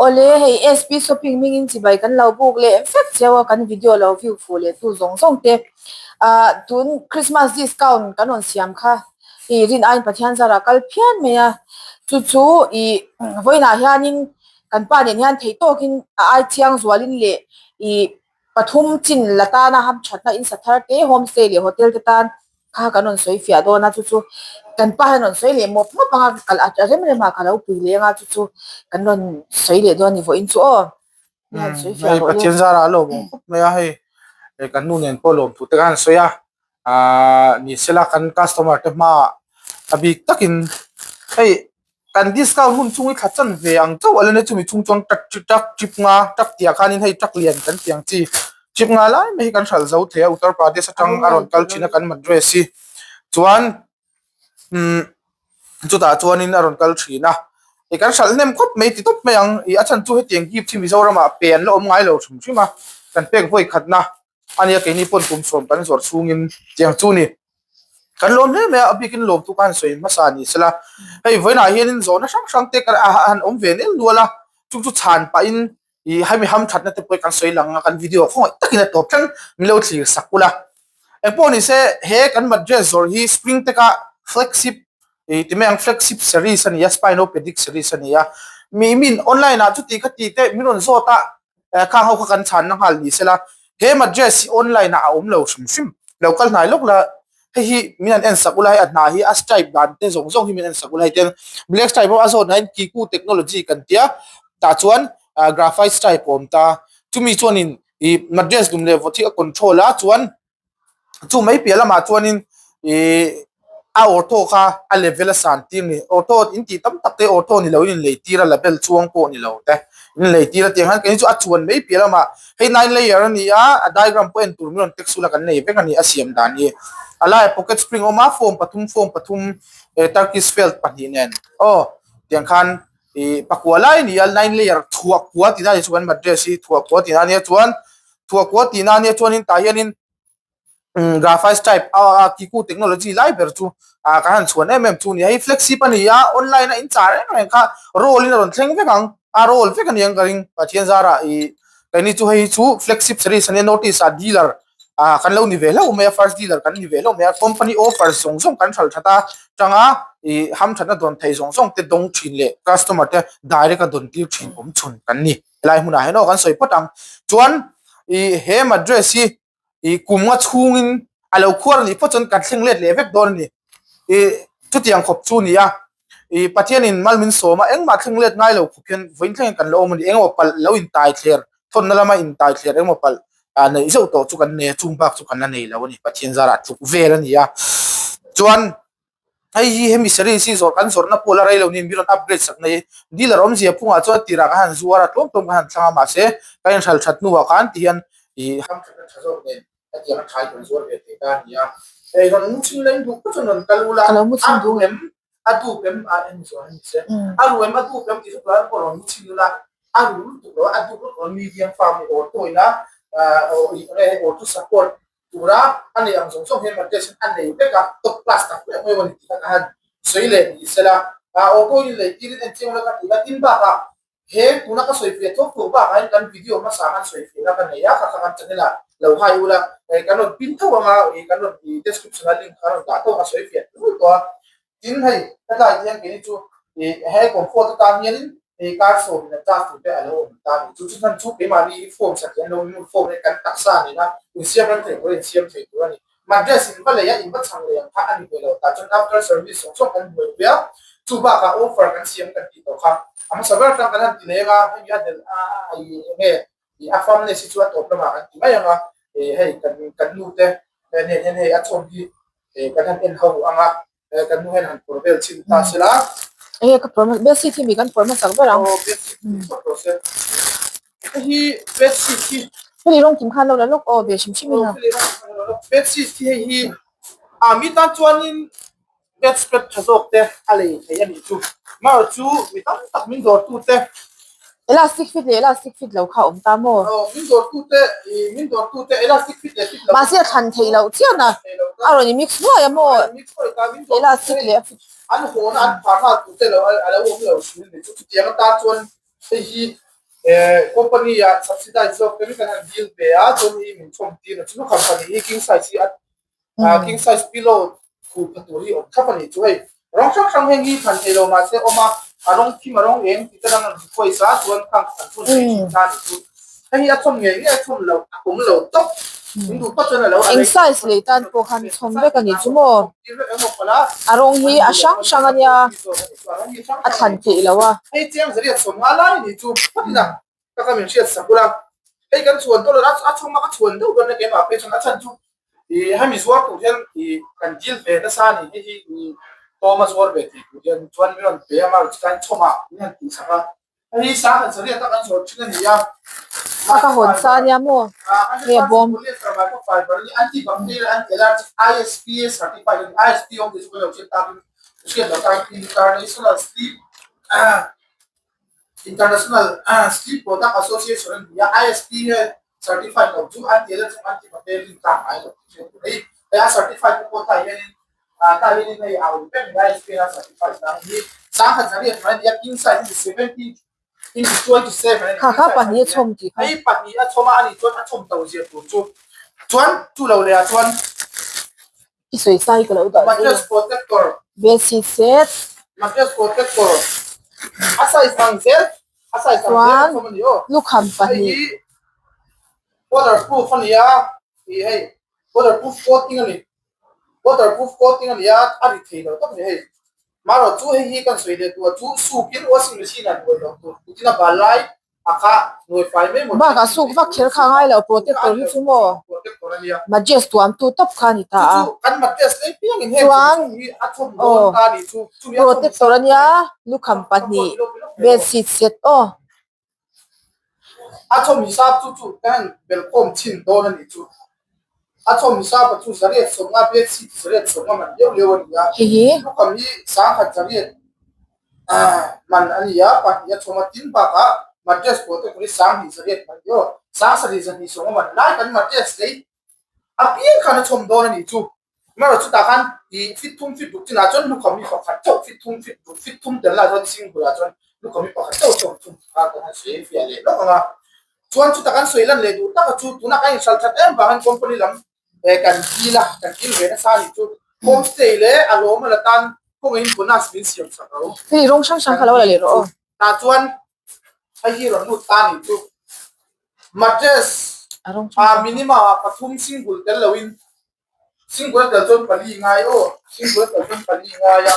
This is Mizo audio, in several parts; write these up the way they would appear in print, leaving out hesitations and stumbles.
Awle hei SP shopping hmingin chibai kan lo buk leh vek chiau a kan video lo view fuh leh tu zawng zawng te ah tun Christmas discount kan rawn siam kha ih rin aiin Pathian zarah kal phian mai a chu chu ih vawiinah hianin kan pa nen hian theih tawkin a ai chiang zualin leh ih pathum chin la tana hamthatna in sa thar te homestay leh hotel te tan Kha kan rawn sawi fiah dawn a chu chu kan pa hian rawn sawi leh mawp mawp ang a kal a rem rem ah ka lo pui leng a chu chu kan rawn sawi leh dawn a ni vawiin chu aw mi han sawi fiah Hei rawh le. Pathian zara a lawm awm khawp mai a hei hei kan nu nen pawh lawm thu te khan sawi a ahh ni sela kan customer te hmaah a bik takin hei Kan discount hun chung i thla chan ve ang chauh a lene chumi chung chuan truck chi truck chip nga truck tih ah khanin hei truck lian kan tih ang chi chip nga lai mai hi kan hralh zo thei a Uttar Pradesh atang a rawn kal thin a kan madress hi chuan umm chutah chuanin a rawn kal thin a ih kan hralh hnem khawp mai ti tawp mai ang ih a chhan chu hetiang gift hi Mizoram ah pe an la awm ngai lo hrim hrim a kan pek vawi khatna a nia keini pawn kum sawm kan zawrh chhungin tiang chu ni. Kan lawm hle mai a, a bikin lawm chu ka han sawi hmasa ni sela. Hei vawiinah hianin zawhna hrang hrang te ka han awm ve nel nual a, chung chu chhan pahin ih hemi hamthatna te pawh hi kan sawi lang a, kan video khawngaih takin a tawp thleng min lo thlir sak ula. Engpawh ni se he kan mattress zawrh hi spring tech a flagship ih ti mai ang flagship series a ni a, spinopedic series a ni a. Mi min online ah chuti khati te min rawn zawt a, Khang ho kha kan chhanna nghal ni sela, he mattress hi online ah a awm lo hrim hrim, lo kal hnai lawk la, hei hi min han en sak ula hei a hna hi a stripe dan te zawng zawng hi min en sak ula hei ten black stripe pawh a zawt nain kiku technology kan tia tah chuan graphite stripe a awm ta, chumi chuanin ih mattress dum leh vawt hi a control a chuan Chu mai piah lamah chuanin ih a auto kha a level a san tir a ni auto in tih tam tak te auto ni loin in lei tir a label chuang pawh ni lo te in lei tir a tiang hian keini chu a chuan mai piah lamah hei nine layer a ni a a diagram pawh en tur min rawn text ula kan nei vek a ni a siam dan hi a laiah pocket spring a awm a form pathum form pathum eh turkish felt pahnih nen aw tiang khan ih pakua lai a ni a nine layer thuah kua tih na ni chu kan mattress hi thuah kua tih na nia chuan. Thuah kua tih na nia chuanin tah hianin graphite stripe a kiku technology lai ber chu ah kan han chhuan em em chu a ni a hei flexi a ni a online a in chah reng reng kha roll in a rawn thleng vek ang a roll vek a ni ang ka ring Pathian zarah ih keini chu hei chu flexi series a nia notice ah dealer ah kan lo ni ve hlauh mai a first dealer kan ni ve hlauh mai a company offer zawng zawng kan hralh that a tanga ih hamthatna dawn thei zawng zawng te dawng thin leh customer te direct a dawn tir thin awm chhun kan ni. Helai hmunah hian aw kan sawi phawt ang. Chuan ih he mattress hi ih kum nga chhungin a lo khuar a nih phawt chuan kan thleng let leh vek dawn a ni. Ih chutiang khawp chu a ni a, ih Pathianin mal min sawm a, engmah thleng let ngai lo khawp hian vawiin thlengin kan la awm a ni. Engemaw palh lo intai thler, thawnna lama intai thler engemaw palh ah neih zeuh tawh chu kan nei a, chung bak chu kan la nei lo a ni. Pathian zarah tluk vel a ni a. Chuan. Hei hi hemi series hi zawrh kan zawrhna pawh la rei lo niin min rawn upgrade sak mai. Dealer awmzia phungah chuan tirah ka han zuar a, tlawm tlawm ka han thlang a, mahse ka inhral that hnuah khan ti hian ih hamthatna tha zawk nen hetiang a tha hi kan zuar ve thei ta a ni a. Hei rawn mu chhin leng duh phawt chuan rawn kal ula, a ru em, a dup em, a en zawh a ni se, a ru em a dup em tih hre tur ah pawh rawn mu chhin ula, a ru lutuk lo a, a dup lutuk lo a, medium farm hi auto ina auto support tura a nei ang zawng zawng hian Mathias hian a nei vek a, top class tak meuh meuh a ni tih kha ka han sawi leh ni sela. Ah aw pawhin lei tirin en chiang ula ka ti a, tin bakah he tuna ka sawi fiah thuak thuak bakah hian kan video hmasa khan sawi fiahna ka nei a, kha kha kan channel ah lo hai ula, kan rawn pin tho ang a, kan rawn description a link kha rawn dah tho ang a sawi fiah tlul tawh a. Tin hei hetlai te hian keini chu ih he comfort atan hianin hei car sawmin a charge tur te a lo awm ta a ni. Chu chu hman chu keimahni hi form sak hian lo in form hi kan taksa nena insiam rem thei tur a insiam thei tur a ni. Mattress in va lei a in va chhang lei ang kha a ni ve lo tah chuan after service zawng zawng kan buai pui a, chu bakah offer kan siam kan tih tawh kha a hmasa ber atang kan han ti leng a hemi a del a ih enge ih a firmness hi chu a tawp lamah kan ti mai ang a ih hei kan kan nu te nen hian hei a chhawm hi eh kan han en ho ang a eh kan nu hian han pawr vel chhin ta se la. Enge ka pawr hmasa bedsheet hi mi kan pawr hmasak ber ang. Aw bedsheet hi phawt rawh se. Hei hi bedsheet hi. Hei rawng kim khan lo la lawk aw ve hrim hrim in a. Aw hei rawng kim khan lo la lawk. Bedsheet hi hei hi a mi tan chuanin Bedspread tha zawk te a lei thei a nih chu. Mar chu mi tam tak min dawrtu te. Elastic fit leh elastic fit lo kha a awm ta maw? Aw, min dawrtu te, ih min dawrtu te elastic fit leh fit lo. Mahse a thlan theih loh chian a, a rawn i mix nuai a maw? A rawn i mix nuai ta, min dawrtu te Elastic leh a fit. An hawna an phah nghal tur te lo a lo awm lo thin a nih chu. Chutiang atan chuan. Hei hi company ah subsidize zawk te kan han deal ve a chuan hei min chhawm tir a chu lukham pahnih hi king size hi a king size pillow khuh pha tur hi awm thlap a nih chu hei rawng hrang hrang heng hi thlan thei lo mahse awm a a rawng thim a rawng eng tih te dang an request a chuan khang kan chhun thei thin ta a nih chu hei hi a chhawm ngei ngei a chhawm loh a awm lo tawp min duh phawt chuan a lo Eng size leh tan pawh khan chhawm vek a nih chu maw a rawng hi a hrang hrang a nia a thlan theih loh a. Hei chiang zariat chhawm nga lai a nih chu phawt ila. Ka ka min hriat sak ula, hei kan chhuan tawh lo a chhawm a ka chhuan deuh dawn a keimah phei chuan a chhan chu ih hemi zuar tur hian ih kan deal ve nasa a ni hei hi ih tawma zuar ve thei tur hian chuan min rawn pe a march khan chhawm ah min han tih sak a hei hi sangha zariat a kan zawrh thin a ni a A ka hawn sa ania maw hei a bawm. Anti-bacterial anti-allergic ISPA certified a ni ISP awm thei chu kan lo hriat takin hriat loh tan international sleep International Sleep Product Association an ti a, ISP hian certified lo chu an ti a, chuan an ti pate rin tlak ngai lo tih hriat tur a ni. Hei a certified te pawh tah hianin tah hianin hei a awm vek mai ISP hian a certified na hi 10,000 riat mai a ni a, king size a ni 70 into 27 a ni. Kha kha pahnih a chhawm tih kha. Hei pahnih a chhawm a, ani chuan a chhawm to zia tur chu chuan chu lo leh ah chuan I sawi sai ka lo dah zui. Mattress protector. Bedsheet set. Mattress protector. A size ang zel. A size ang zel a chhawm a ni aw. Lukham pahnih. Hei hi waterproof a ni a. Ih hei waterproof coating a ni. Waterproof coating a ni a, a ri thei lo tak a ni hei. Marawh chu hei hi kan sawi leh duh a chu sukin washing machine ah nuai loh tur. Kutin a bal lai Bakah suk vak kher kha a ngai lo protector hi chu maw Majes tuam tu tawp kha a ni ta a chuan aw protector a nia lukham pahnih bedsheet set aw. A chhawm hisapa chu zariat sawmnga bedsheet zariat sawmnga man leuh leuh a ni a, Hei hi. Lukham hi sangkhat zariat man a ni a, pahnih a chhawm a tin bakah mattress pawh te pawh hi sanghnih zariat man ni aw, sangsarih zahnih sawmnga man lai kan mattress lei apiang khan a chhawm dawn a nih chu. Amaherawh chutah khan ih fit thum fit ruk chinah chuan lukham hi pakhat chauh fit thum fit ruk fit thum tel lah chuan single ah chuan lukham hi pakhat chauh chhawm thum kha kan han sawi fiah leh lawk ang a. Chuan chutah kan sawi lan leh duh tak a chu tunah kan inhral that em vangin company lam eh kan dil a kan dil ve nasa a nih chu homestay leh a lawm a la tan kawngaihin bonus min siam sak lo. Hei rawng hrang hrang kha lo la leh rawh aw. Tah chuan hei hi rawn lut ta a nih chu mattress a minimum ah pathum single tel loin Single a tel chuan pali ngai aw single a tel chuan pali ngai a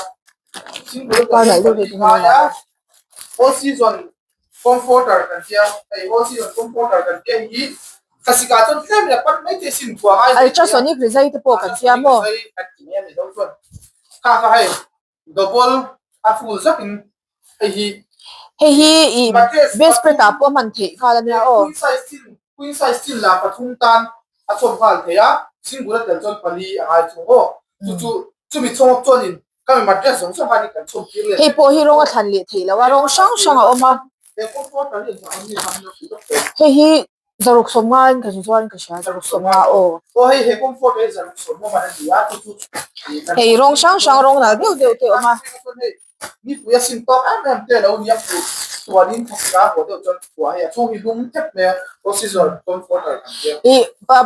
single a tel chuan pali ngai a all season comforter kan tia hei all season comforter kan tia hi khasik ah chuan tlem in a pan mai thei a sin thuah ngai Ultrasonic rizai te pawh kan tia maw kan ti mai a ni lo chuan kha kha hei Double a full zak in hei hi. Hei hi i best spread ah pawh hman theih nghal a nia aw. Queen size chin queen size chin lah pathum tan a chhawm nghal thei a, single a tel chuan pali a ngai thung aw. Chu chu chumi chhawm chuan in ka mi mattress zawng zawng khan in kan chhawm tir leh. Hei pawh hi rawng a thlan leh theih loh a, rawng hrang hrang a awm a. Hei hi Zaruk sawmnga in ka zuar in ka hria zaruk sawmnga aw. Aw hei he comfort hi zaruk sawmnga man a ni a chu chu Hei rawng hrang hrang rawng nalh deuh deuh te a awm a. Nipui a sin tawk em em te a lo ni a fur chuanin thasika a haw deuh chuan chhuah hei a chhung hi lum thep mai a aw scissor comforter kan tia. Ih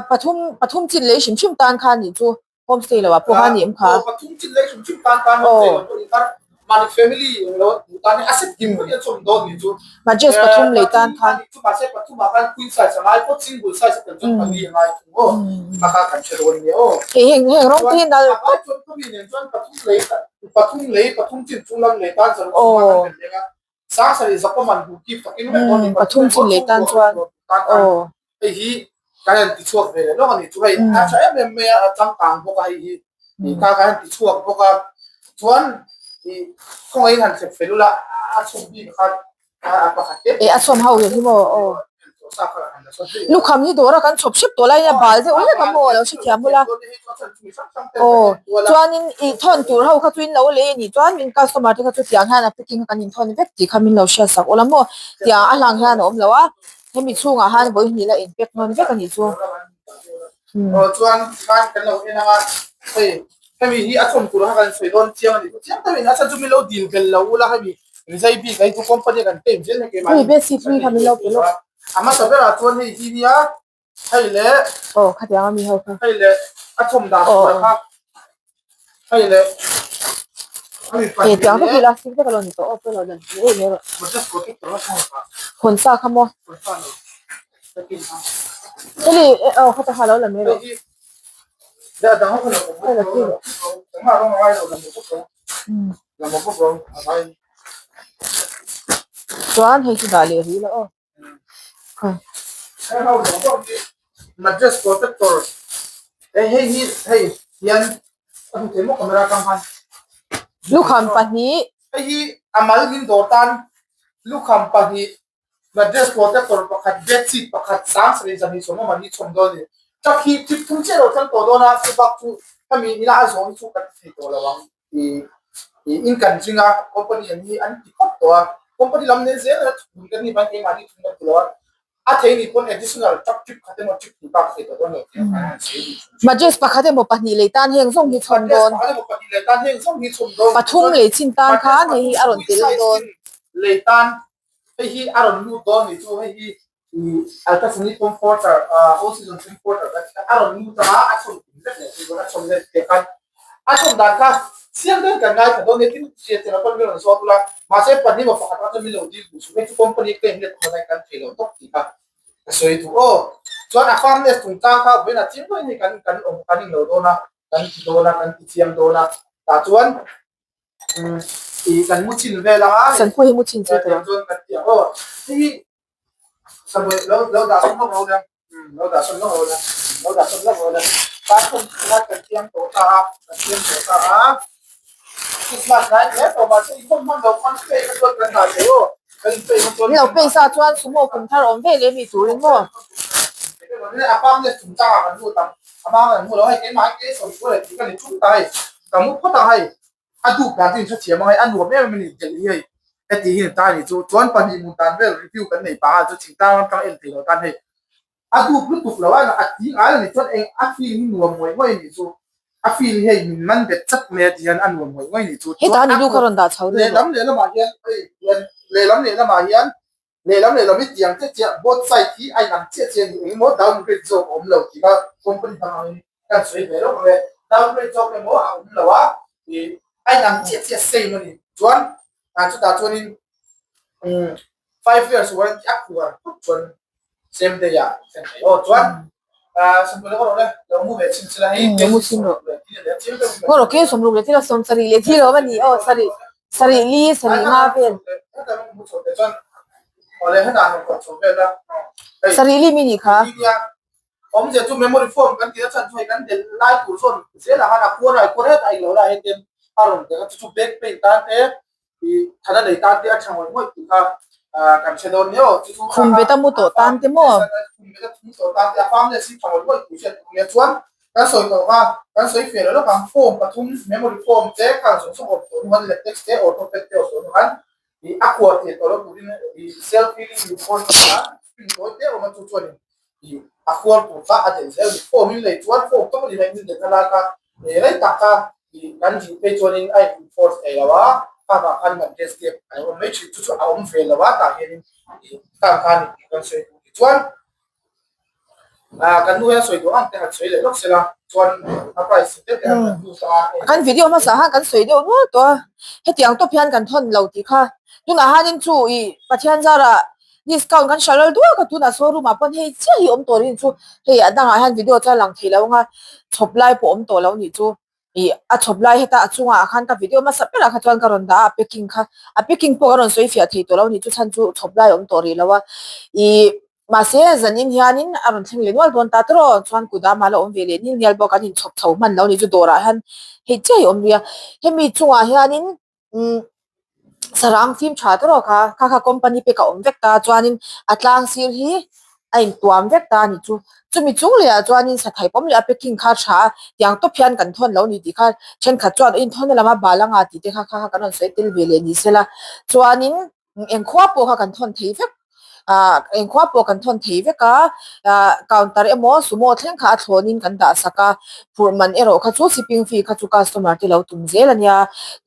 pathum pathum chin lei hrim hrim tan khan nih chu. Homestay lo ah pawh khan ni awm kha. Aw pathum chin lei hrim hrim tan tan homestay lo pawh ni khan mahni family eng lo duh tan hi a set kim vek in a chawm dawn ni chu. Mattress pathum lei tan khan. Chu mahse pathum ah khan queen size a ngai phawt single size a tel chuan pali a ngai thung aw kha kha kan hre dawn nia aw. Hei heng heng rawng te hi nal A vai chuan khawmi nen chuan pathum lei pathum lei pathum chin chung lam lei tan zaruk suma kan belh leng a. Sangsarih zakawm an hmu kip takin vek dawn ni pathum chin leh tan chuan aw hei hi kan han ti chhuak ve leh lawk a ni chu hei a tha em em mai a a changkang bawk a hei hi kha kan han ti chhuak bawk a chuan ih khawngaihin han thlep fel ula a chhawm bik khan a pakhat te eh a chhawm ho hi maw aw Lukham hi dawra kan chhawp hrep tawh laiin a bal deuh hlek a maw a lo hrethiam ula. Aw, chuanin ih thawn tur ho kha chu in lo lei a nih chuan min customer te kha chu tiang hian a packing kha kan inthawn vek tih kha min lo hriat sak ula maw. Tiang a hlang hian a awm lo a, hemi chhungah han vawi hnih la in pack nawn vek a nih chu. Aw chuan khan kan lo en ang a, hei hemi hi a chhawm tur kha kan sawi dawn chiang a nih chu. Chiang takin a chhan chu min lo dil bel lo ula hemi. rizai bik a hi chu company a kan claim zel hei keimah Hei bedsheet hlui kha min lo pe lawk. A hmasa berah chuan hei hi nia hei leh Aw khatiang a mi ho kha. Hei leh a chhawm dan tur kha hei leh Hei tiang vek hi plastic vek a lo ni tawh aw pawimawh dan tur em em a. Hawn sa kha maw? Heli aw khata kha lo la mai rawh. Chuan hei chu dah leh rih la aw. Mattress protector hei hei hi hei hian a hmu thei maw camera atang khan lukham pahnih hei hi a mal min dawr tan lukham pahnih mattress protector pakhat bedsheet pakhat sang sarih zahnih sawm a mahni chhawm dawn a ni truck hi trip thum chiah lo thleng tawh dawn a chu bak chu hemi ina a zawh hi chu kan ti thei tawh lo ang. In kan ring a company an hi an ti khawp tawh a company lam nen zel a thun kan ni vang keimahni thun kan ti lo a a thei ni pawn additional truck trip khat emaw trip hnih bak a thei tawh dawn lo tih ang khan an sawi duh thung. Mattress pakhat emaw pahnih lei tan heng zawng hi chhawm dawn. Mattress pakhat emaw pahnih lei tan heng zawng hi chhawm dawn. Pathum lei chin tan khan hei hi a rawn tel dawn. Lei tan hei hi a rawn lut dawn ni chu hei hi Ultrasonic comforter all season comforter kan tih a rawn lut anga a chhawm kim vek leh tih a chhawm let te khan a chhawm dan kha siam dawn kan ngaithla dawn nia tin hriat chian pawn min rawn zawt ula mahse pahnih emaw pakhat ah chuan min lo dil duh suh hei chu company claim let hman a kan thei lo tawp tih kha ka sawi duh aw chuan a firmness chungchang kha vawiin ah chiang dawn in hei kan kan awm kan in lo dawn a kan ti dawn a kan ti chiang dawn a tah chuan ih kan mu chin vel anga Sanpui hi mu chin che tawh chuan kan ti ang aw hei hi Samuel lo lo dah sawn lawk lo nia lo dah sawn lawk lo nia lo dah sawn lawk lo nia platform kha kan siam tawh ta a kan siam tawh ta a Christmas lai hle tawh mahse i khawm hman lo khan pay kha chuan kan dah thei aw kan in pay kha chuan Ni lo pay sa chuan sumo kum thar awm ve leh mi turin maw? A pang leh chungchang ah kan lut ang a hmang kan hmu lo hei keimah hi kei sawi sual leh tih ka ni ṭum ta hei ka mu phawt ang hei. A dup dan chu inhrethiam ang hei a nuam em em a ni delh hi hei heti hi ni ta a ni chu chuan pahnih hmun dan vel review kan nei pah a chu thingtlang ram tang en thei lo tan hei a dup lutuk lo a a ti ngai a ni chuan eng a feel hi nuam ngawih ngawih a ni chu a feel hi hei min man bet chat mai a ti hian a nuam ngawih ngawih a ni chu Hetah ni lu kha rawn dah chho deuh rawh. Lehlam lehlamah hian hei hian lehlam lehlamah hian Lehlam lehlam hi tiang chiah chiah both side hi a inang chiah chiah a ni engemaw downgrade zawk a awm lo tih kha company hmang angin kan sawi ve lawk ang e. Downgrade zawk emaw a awm lo a ih a inang chiah chiah same a ni. Chuan ah chutah chuanin umm five years warranty a khuar phawt chuan same day ah thlen thei aw. Chuan ah sawmruk leh rawh le lo mu ve chhin sela hei Lo mu chhin rawh. Ngaw rawh ke 60 leh thil a 70 leh thil awm a ni aw sarih sarih li sarih nga vel. Sarih li mi nih kha. Awmzia chu memory foam kan tih a chhan chu hei kan delh lai tur zawn zelah khan a khuar a khuar het a englo lai hian ten a rawn delh a chu chu back pain tan te ih thana nei tan te a tha ngawih ngawih tih kha kan hre dawn nia aw chu chu Khum bet a mu tawh tan te maw? Khum bet a mu tawh tan te a farm leh si tha ngawih ngawih tih hriat tur nia chuan kan sawi tawh kha kan sawi feh lo lawk ang form pathum memory form te khang zawng zawng awm tawh hnu khan latex te orthoped te awm tawh hnu khan ih a kuah thei tawh lo turin ih self healing reinforcement kha spring tawi te awm a chu chuanin ih a khuar tur kha a delh zel a ni. Form in lei chuan form tawp a ni mai min delhna lai kha ih rei tak kha ih kan dil phei chuanin a in enforce thei lo a, kha vang khan kan test te a lo awm mai thin chu chu a awm ve lo a tah hianin ih khang khan ih kan sawi duh tih chuan ah kan nu hian sawi duh ang te han sawi leh lawk sela chuan a price te te han kan lut a. Kan video hmasa khan kan sawi deuh nual tawh a, hetiang tawp hian kan thawn lo tih kha tunah hianin chu ih Pathian zarah Discount kan hrilh lal duak a tunah showroom ah pawn hei chiah hi awm tawh rin chu hei a dangah hian video chuan lang thei lo anga chhawp lai pawh awm tawh lo nih chu ih a chhawp lai heta a chungah khan ka video hmasa berah kha chuan ka rawn dah a a packing kha a packing pawh ka rawn sawi fiah thei tawh lo nih chu chhan chu chhawp lai awm tawh rih lo a ih mahse zanin hianin a rawn thleng leh nual dawn ta tawrh aw chuan kut ah mah la awm ve leh nil nil bawk an inchhawp chho hman lo nih chu dawrah hian hei chiah hi awm rih a hemi chungah hianin. Umm sarang fim tha te rawh kha kha kha company pek a awm vek ta chuanin a tlang sir hi a intuam vek ta a ni chu chumi chung leh ah chuanin sathai pawm leh a packing kha a tha a tiang tawp hian kan thawn lo ni tih kha thenkhat chuan a inthawn na lama bal anga tih te kha kha kha kan rawn sawi tel ve leh ni sela chuanin. Eng khua pawh kha kan thawn thei vek. Ah engkhua pawh kan thawn thei vek a, ah counter emaw sumo thleng kha a thlawnin kan dah sak a, phurh man erawh kha chu shipping fee kha chu customer te lo tum zel a nia.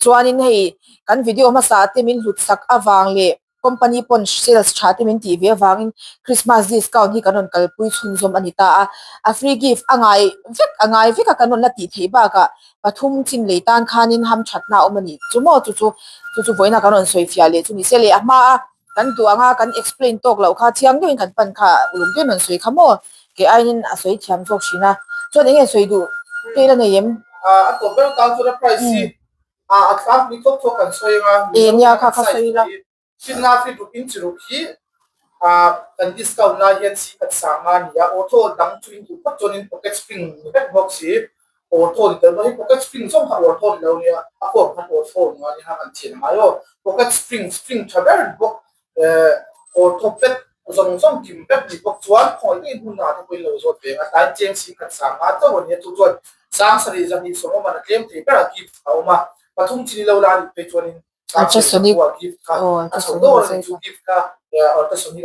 Chuanin hei kan video hmasa te min hlut sak avang leh company pawn sales tha te min tih ve avangin Christmas discount hi kan rawn kalpui chhunzawm a ni ta a, a free gift a ngai vek a ngai vek a kan rawn la tih theih bakah pathum chin lei tan khanin hamthatna a awm a ni chu maw chu chu chu chu vawiina kan rawn sawi fiah leh chu ni se leh a hma a kan duh anga kan explain tawk loh kha thiang deuhin kan pan kha uluk deuhin rawn sawi kha maw kei aiin a sawi thiam zawk thin a chuan eng nge sawi duh te ila nei em? A tawp ber tan chuan a price hi a a tlangpui thawk thawk kan sawi anga E nia kha kha sawi ila. Finna fi ruk in chi ruk hi a kan discount lai hian si khat sang a ni a, auto dang chu in duh phawt chuan in pocket spring ni vek bawk si, auto ni tel hi pocket spring zawng kha auto ni lo nia, a form khan auto ni a nia kan thian ngai aw, pocket spring spring tha ber bawk eh auto pet zawng zawng kim vek ni bawk chuan khawi ngei hmun ah te pawhin lo zawt ve ang a, tlai cheng si khat sang a chauh a ni a, chu chuan sang sarih zahnih sawm awm a tlem thei ber a gift a awm a, pathum chin i lo la a nih phei chuanin Ultrasonic aw ultrasonic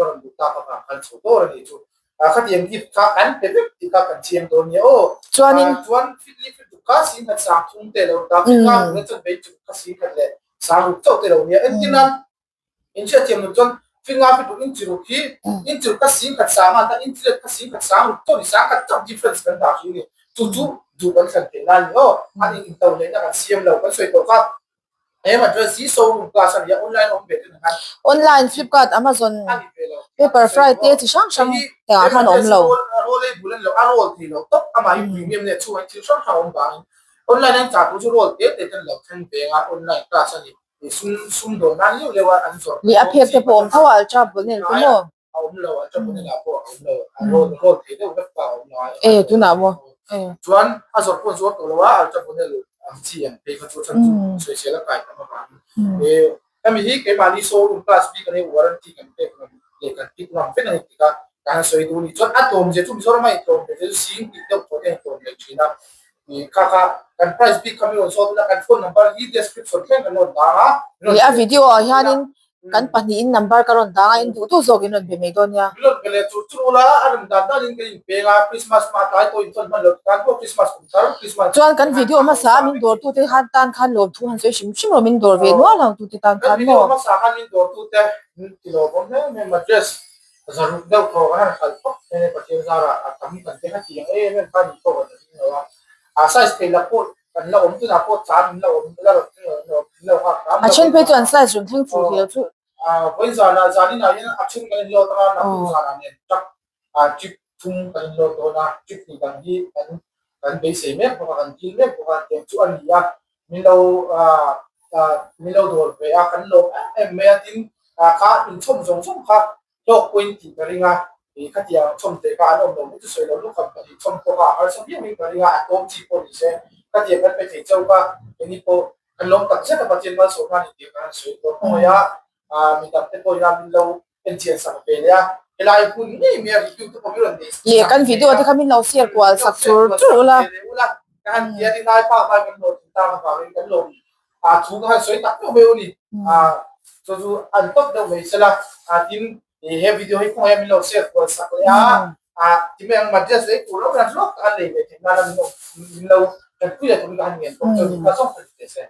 chuanin Online Flipkart, Amazon, Pepperfry te chi hrang hrang engah khan a awm lo. Leh a phek te pawh a awm tho a ultra bonel te maw. a awm lo a tap in ah pawh a awm lo a roll roll thei deuh vek pa a awm lo a e tunah maw e chuan a zawrh pawh zuar tawh lo a ultra bonel ang chi ang phei kha chu chhan chu sawisel a kai tam avangin e hemi hi keimahni showroom class bik ani warranty kan pek ngam leh kan pick ngam vek ani tik a kan sawi duh a ni chuan a tlawm zia chu Mizoram a intlawm ve zia chu sing tih deuh tawh te a intlawm leh thin a ih kha kha kan price bik kha mi rawn zawt ila kan phone number hi description thleng kan rawn dang a leh a video ah hianin Kan pahnihin number ka rawn dang a, in duh duh zawk in rawn be mai dawn nia. Min rawn be leh chur chur ula, a rawn dan dan in kan inpeng a, Christmas hma tlai pawh intawn hman lo tan pawh Christmas kum thar, Christmas Chuan kan video hmasa a min dawr tute khan tan khan lawmthu han sawi hrim hrim rawh, min dawr ve nual ang tute tan Kan khan video maw? hmasa khan min dawr tute min ti lawmawm hle mai, madress zaruk deuh thaw kan han hralh phawt mai a, Pathian zarah a tam kan te kha ti ang em em khan in pawh kan ring lo a, a size thei la pawh Kan la awm tunah pawh chan min la awm la rawn thleng lo min lo nghak hram A then phei chu an size rawn thleng fuh hle chu. Vawiin zanah zanin ah hian a then kan inlawt anga naktuk zanah nen truck trip thum kan inlawt dawn a, trip hnih dang hi kan kan beisei mek bawk a, kan dil mek bawk a tiang chu a ni a, min lo min lo dawr ve a, kan lawm em em mai a tin kha inchhawm zawng zawng kha Hlawk pawhin tih ka ring a, ih khatiang chhawm teh kha an awm lo mai chu sawi lo lukham pahnih chhawm pawh kha a harsa viau in ka ring a, a tlawm chi pawh ni se khatiang kan pe thei chauh kha engni pawh kan lawm tak zet a Pathian malsawmna a ni tih kan han sawi tawh hnuai a, ah mi dang te pawhin a min lo enchian sak ve leh a, helai hmun ngei mai a review te pawh min rawn nei Leh kan video te kha min lo share kual sak chur chur ula. Ka han ti a ni lai phak lai kan hlawhtling tak avangin kan lawm a thu ka han sawi tak deuh mai u ni a chu chu an tawp deuh mai sela a tin he video hi khawngaih min lo share kual sak leh a a ti mai ang madras lei tur lo hian hlawk tak an lei ve theih nan a min lo min lo tanpui leh turin ka han ngen bawk chuan kha zawng kha ni teh se.